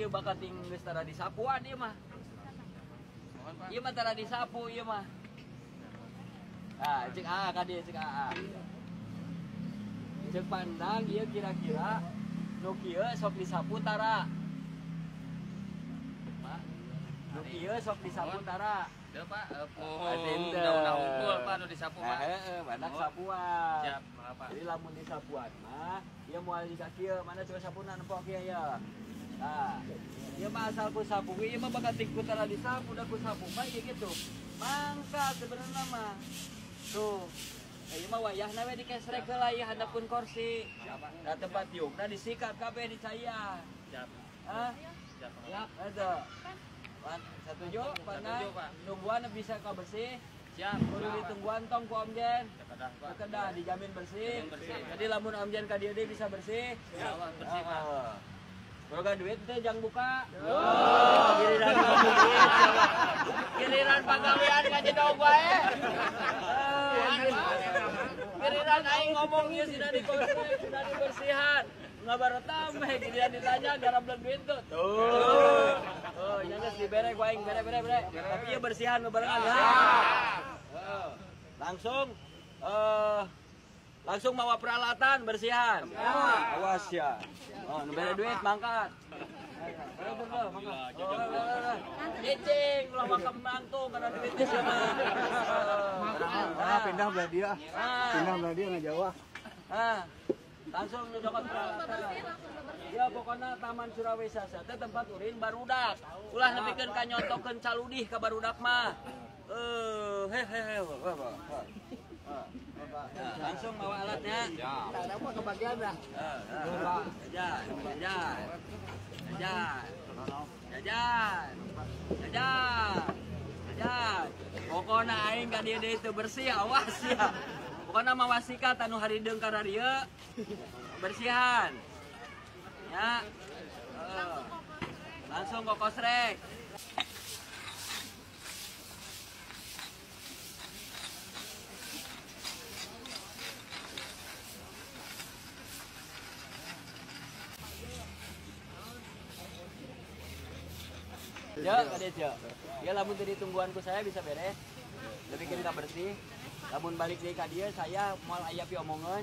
Ieu bakal ting geus tara disapuan ieu mah. Ieu mah tara disapu ieu mah. Ah, cek AA ka dieu cek AA. Cek pandang ieu kira-kira nu kieu sok disapu tara. Nu kieu sok disapu tara. Teu Pak, daun unggul Pak nu disapu Pak. Heeh, badak sapuan. Siap, maaf Pak. Jadi lamun disapuan mah ieu moal jiga kieu, mana coba sapuna nempok kieu ya. Nah, ieu mah asal ku sapu ieu mah bakal ku tara disapu da ku sapu mah ieu gitu. Mangka sebenarnya mah. Tuh. Ieu mah wayahna we dikesrek heula ieu handapeun kursi. Da tempat diukna disikat kabeh dicaian. Siap. Hah? Siap. Siap, eta. Setuju, Pak. Nungguan bisa ka bersih. Siap. Kudu ditungguan tong ku Om Jen. Kedah dijamin bersih. Jadi lamun Om Jen ka dieu deui bisa bersih. Insyaallah bersih, Pak. Boga duit teh jang buka. Giliran duit. Giliran pagawean ngajedog wae. Giliran aing ngomong ieu sina dikosrek, sina dibersihan. Ngabaretam we giliran ditanya garableun duit tuh. Tuh. Oh, nya geus dibere ku aing, bere bere bere. Tapi ieu bersihan bebarengan. Langsung langsung mawa peralatan bersihan. Awas ya. Oh, nu bere duit mangkat. Cicing, ulah makam nangtung karena duitnya sama. Ah, pindah belah dia. Pindah belah dia ngajauh. Ah. Langsung nu cokot peralatan. Ya pokoknya Taman Surawisesa teh tempat urin barudak. Ulah nepikeun ka nyontokeun caludih ka barudak mah. He. Nah, langsung bawa alatnya. Tak ada apa kebagian dah. Jajan, jajan, jajan, jajan, jajan, jajan. Pokoknya aing ka dieu deui teu bersih, awas ya. Pokoknya mawa sikat anu harideung ka rarieu bersihan. Ya. Langsung kokosrek. Ya, kade cek. Ya lamun teu ditungguan ku saya bisa beres. Lebih kita bersih. Lamun balik deui ka dieu saya moal aya piomongeun.